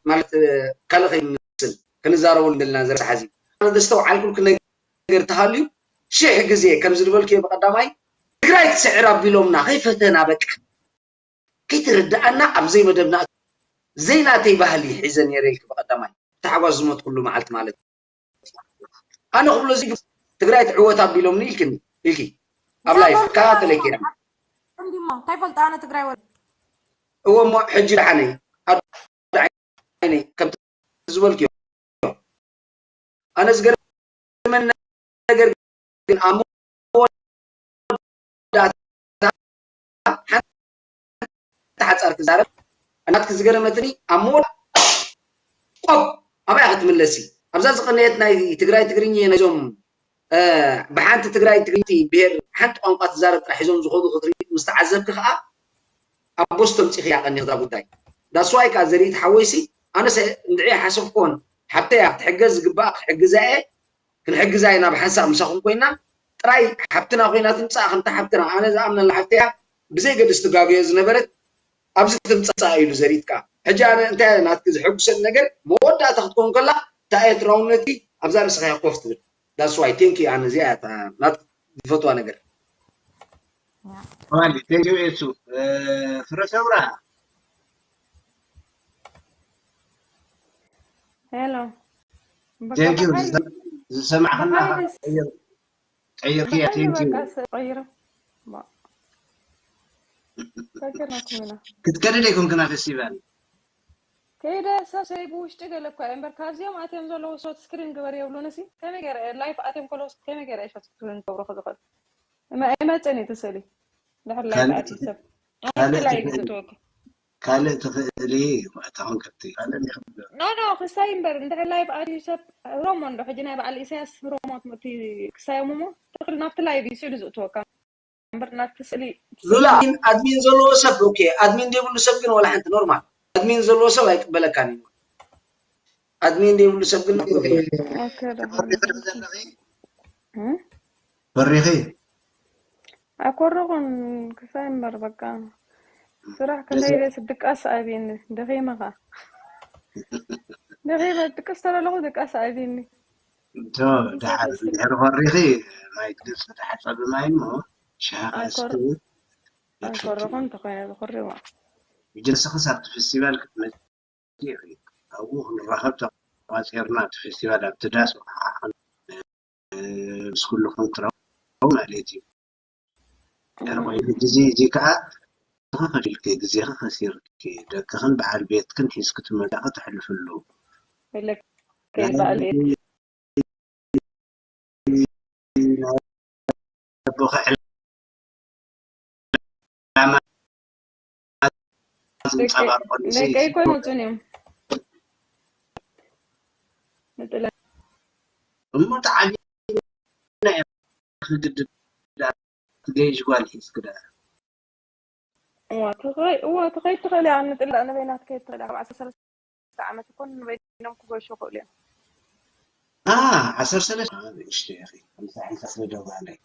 ማለት ካልእ ከይመስል ክንዛረበሉ ዘለና ዘረባ ሓዚ ኣነ ዘስተውዓልኩልክ ነገር ተሃልዩ ሽሕ ግዜ ከምዚ ዝበልክዮ ብቀዳማይ ትግራይ ትስዕር ኣቢሎምና ከይፈተና በቃ ከይተረዳኣና ኣብ ዘይመደብና ዘይናተይ ባህሊ ሒዘ ነይረ ኢልክ ብቀዳማይ ብታሕጓስ ዝሞትኩሉ መዓልቲ ማለት እዩ ኣነ ክብሎ እዚ ትግራይ ትዕወት ኣቢሎምኒ ኢልክኒ ኢልኪ ኣብ ላይፍ ከታተለኪ እያ እንዲሞ እንታይ ፈልጣ ኣነ ትግራይ ወ እዎ እሞ ሕጂ ደሓነይ ዓይነይ ከምቲ ዝበልክዮ ኣነ ዝገርመን ነገር ግን ኣብ መወዳእታ ሓንቲ ሓፃር ክዛረብ እናትክ ዝገረመትኒ ኣብ መወዳ ቆብ ኣበይ ክትምለሲ ኣብዛ ዝቀነየት ናይ ትግራይ ትግርኛ ናይዞም ብሓንቲ ትግራይ ትግርቲ ብሄር ሓንቲ ቋንቋ ትዛረብ ጥራሕ ሒዞም ዝኸዱ ክትርኢ ምስ ተዓዘብኪ ከዓ ኣብ ቦስቶ ኣምፂኺ እያ ቀኒኽ እዛ ጉዳይ ዳስዋይ ከዓ ዘርኢ ሓወይሲ ኣነሰ እንድዒ ሓሰብኮን ሓብተይ ኣብ ትሕገዝ ዝግባእ ክሕግዛ እየ ክንሕግዛ ኢና ብሓንሳብ ምሳኹም ኮይና ጥራይ ሓብትና ኮይና ትምፃእ ከምታ ሓብትና ኣነ ዝኣምነላ ሓብተያ ብዘይ ገድስ ትጋገዮ ዝነበረት ኣብዚ ትምፃእ ኢሉ ዘሪት ከዓ ሕጂ ኣነ እንታይ ናትክ ዝሕጉሰኒ ነገር መወዳእታ ክትከውን ከላ እታ ኤርትራውነቲ ኣብዛ ርእስኻ እያ ኮፍ ትብል that's why thank you ኣነ እዚኣ እያ እታ ናትክ ዝፈትዋ ነገር ማሊ thank you ኤሱ ፍረ ሰውራ ሄሎ thank you ዝሰማዕኸና ቀይርክያ thank you ቀይረ ክትከዲ ደይኮንክና ፌስቲቫል ከይደ ሰብ ሰይ ብውሽጢ ገለ እኳ እየ እምበር ካብዚኦም ኣትዮም ዘለዉ ሶት ስክሪን ግበር የብሉን ሲ ከመይ ገይረ ላይፍ ኣትዮም ከለዉ ከመይ ገይረ ሶት ስክሪን ክገብሮ ክዝኽእል እመ- ኣይመፅን እዩ እቲ ስእሊ ድሕር ላይፍ ካልእ ኣትዩ ሰብ ኣንቲ ላይፍ ክትወክ ካልእ ትኽእሊ እታ ኮንከርቲ ካልእ ይኽእል ኖ ኖ ክሳይ እምበር እንድሕር ላይፍ ኣትዩ ሰብ ሮሞ እንዶ ሕጂ ናይ በዓል ኢሳያስ ሮሞ ትምህርቲ ክሳዮም እሞ ትኽእል ናብቲ ላይፍ እዩ ስእሊ ዝእትወካ እምበር ናብቲ ስእሊ ሉላ ግን ኣድሚን ዘለዎ ሰብ ኦኬ ኣድሚን ዘይብሉ ሰብ ግን ዋላ ሓንቲ ኖርማል ኣድሚን ዘለዎ ሰብ ኣይቅበለካን እዩ ኣድሚን ዘይብሉ ሰብ ግን ኦኬ ደሓን እ? በሪኺ ኣይኮረኹን ክሳይ እምበር በቃ ስራሕ ከመይ ኢለ ድቃስ ኣብየኒ ደኺመ ኸ ደኺመ ድቅስ ተለለኹ ድቃስ ኣብየኒ እቶ ደሓር እንድሕር ኮሪኺ ማይ ግደፍ ዝተሓፀበ ማይ እሞ ሻሃ ኣስክቡ ኣይኮረኹን እንተኾይነ ዝኹርዋ ጅንስኽስ ኣብቲ ፌስቲቫል ክትመፅእ ኢኺ ኣብኡ ክንራኸብ ተቋፂርና እቲ ፌስቲቫል ኣብቲ ዳስ ምስ ኩልኹም ትረው ማለት እዩ ድሕሪ ኮይኑ ግዜ እዚ ከዓ ንስኺ ከፊልኪ ግዜኺ ከሲርኪ ደቅኽን በዓል ቤትክን ሒዝኪ ትመርቂ ተሕልፍሉ ኢለኪ በዓል ቤት ኣቦኺ ዕላማ ዝንፀባርቐሉ ደቀይ እኮ ይመፁን እዮም ንጥለ እሞ ተዓቢ ግድድ ትገይሽ ጓል ሒዝኪ ደኣ እዋ ትኸይ እዋ ትኸይ ትኸል ያ ንጥላ ነበይና ትከይ ትኸል ኣብ ዓሰርተ ሰለስተ ዓመት እኮ ንበይኖም ክገሹ ይኽእሉ እዮም አ ዓሰርተ ሰለስተ ንእሽቶ ኢኺ ከምዚ ዓይነት ኣስረዳው በሃለይ